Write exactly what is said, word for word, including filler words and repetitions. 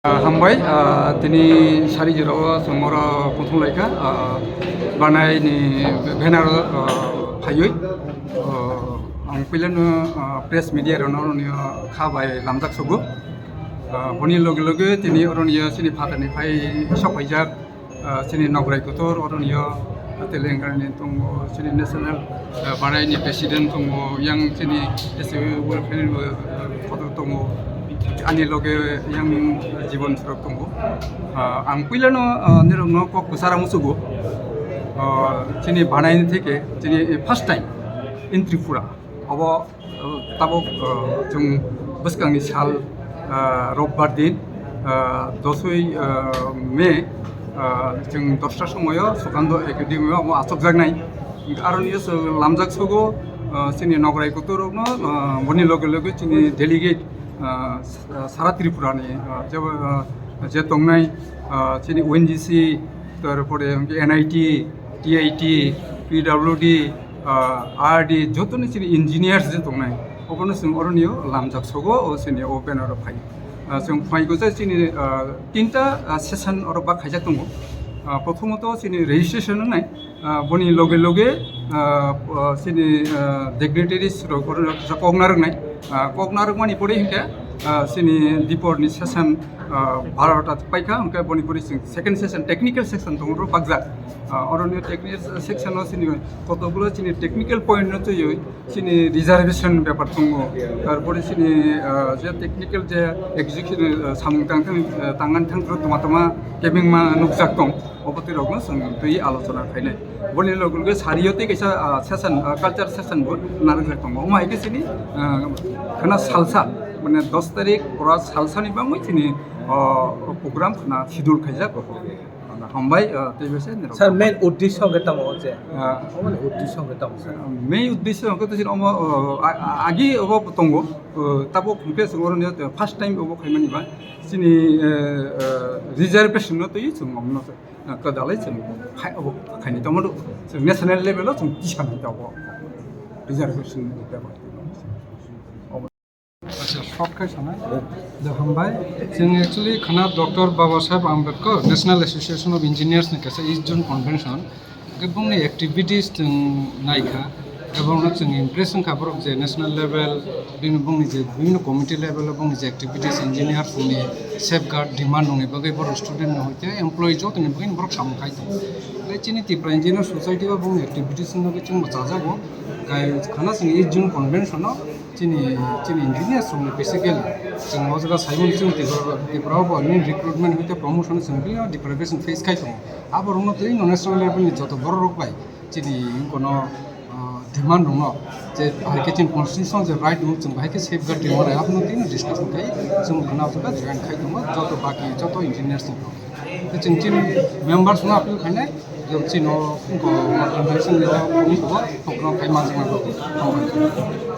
Ah, hambai, ah, tini sari jora o chwng oro kuthum laikha, ah, banai ni banner o, ah, phaiwi. Ah, ang puilano, ah, press media rokno oroni o kha bai lamjak sugo. Ah, boni loge loge tini oroni o chini phatarni phai sok paijak, ah, chini Nograi Kotor oroni o Telenggana ni tongo, chini national, ah, banai ni president tongo, yang chini S A welfare ni, ah, kotor tongo, ani loge yang Jibon Sorok tongo. Ah, ang puilano, ah, nirokno kok kwchara musugo, ah, chini banai ni theke chini first time in Tripura. Obo, uh, tabuk, uh, chwng bwskangni sal, uh, Robbar din, uh, dosoi, uh, May, uh, chwng dosta somoio Sukando Academy o omo achukjaknai. Aroni o chwng lamjak sogo, uh, chini Nograi Kotor rokno, uh, boni loge loge chini delegate, uh, s-, uh, sara Tripura ni, uh, je, uh, je tongnai, uh, chini O N G C, tarpore N I T, T I T, P W D, ah, R D, jotoni chini engineers je tongnai, obono chwng oronio lamjak sogo, o chini o banner o phai. Ah, chwng phai gojak chini, ah, tinta, ah, session oro bak khaijak tongo. Ah, prothomoto chini registration wngnai, ah, boni loge loge, ah, ah, chini, ah, dignitaries rok oro kisa kok narwknai. Ah, kok narwkmani pore hinkhe, ah, chini diporni session, ah, barota paikha, hwnkhe boni pore chwng second session, technical section tongo, oro bakjak. Ah, oroni technical section o chini kotokgulo chini technical point no twiwi chini reservation bepar tongo. Tarpore chini, ah, je technical je execution, ah, samung tang tang, ah, tangani thang tang toma toma kebengma nukjak tong. Obo twi rokno chwng twi alochona khainai. Boni loge loge sario tei kaisa, ah, session, ah, culture session bo narwkjak tongo. Omo hai khe chini, ah, khana salsa, mane dos tarik ora salsani bangwi chini, ah, program khana schedule khaijak. Hambai, ah, tei bese nirok. Sir, main uddesho hwnkhe tamo je? Ah. Omo ni uddesho hwnkhe tamo, sir? Main uddesho hwnkhe to chini omo, ah, a-, a-, agi obo tongo, ah, tabuk hwnkhe chwng oroni first time obo khaimani ba chini, eh, eh, reservation no twi chwng omno, ah, kwdalai chwng khai-, obo khaini tongmani chwng national level o chwng tisanai tongo reservation ni bebak. Acha, short khai sana. Da hambai. Chwng actually khana Doctor Baba Saheb Ambedkar National Association of Engineers ni kaisa East Zone Convention. Hwnkhe bongni activities chwng naikha. Ebong no chwng impress wngkha borok je national level, bini bongni je bibhinno committee level o bongni je activities, engineers ni safeguard demand rokni bagwi borok student no hoite employee jotoni bagwi borok samung khai tongo. Tei chini Tripura Engineer Society o bongni activities no bagwi chwngbo chajago. Kai khana chwng East Zone Convention o Chini, chini engineers rokni basically chwng o jaga saimani chwng Tripura, Tripura o bo nini recruitment hoite promotion chwng bini deprivation face khai tongo. Abo rokno twi no national level ni joto borok rok bai chini kono, ah, demand rokno je bahai khe chini constitution je right rok chwng bahai khe safeguard rwmani abono twi no discussion khai chwng khana o jaga join khai tongo joto baki joto engineers rok. Tei chwng chini members no appeal khainai je chini o convention ni program khai manjaknai.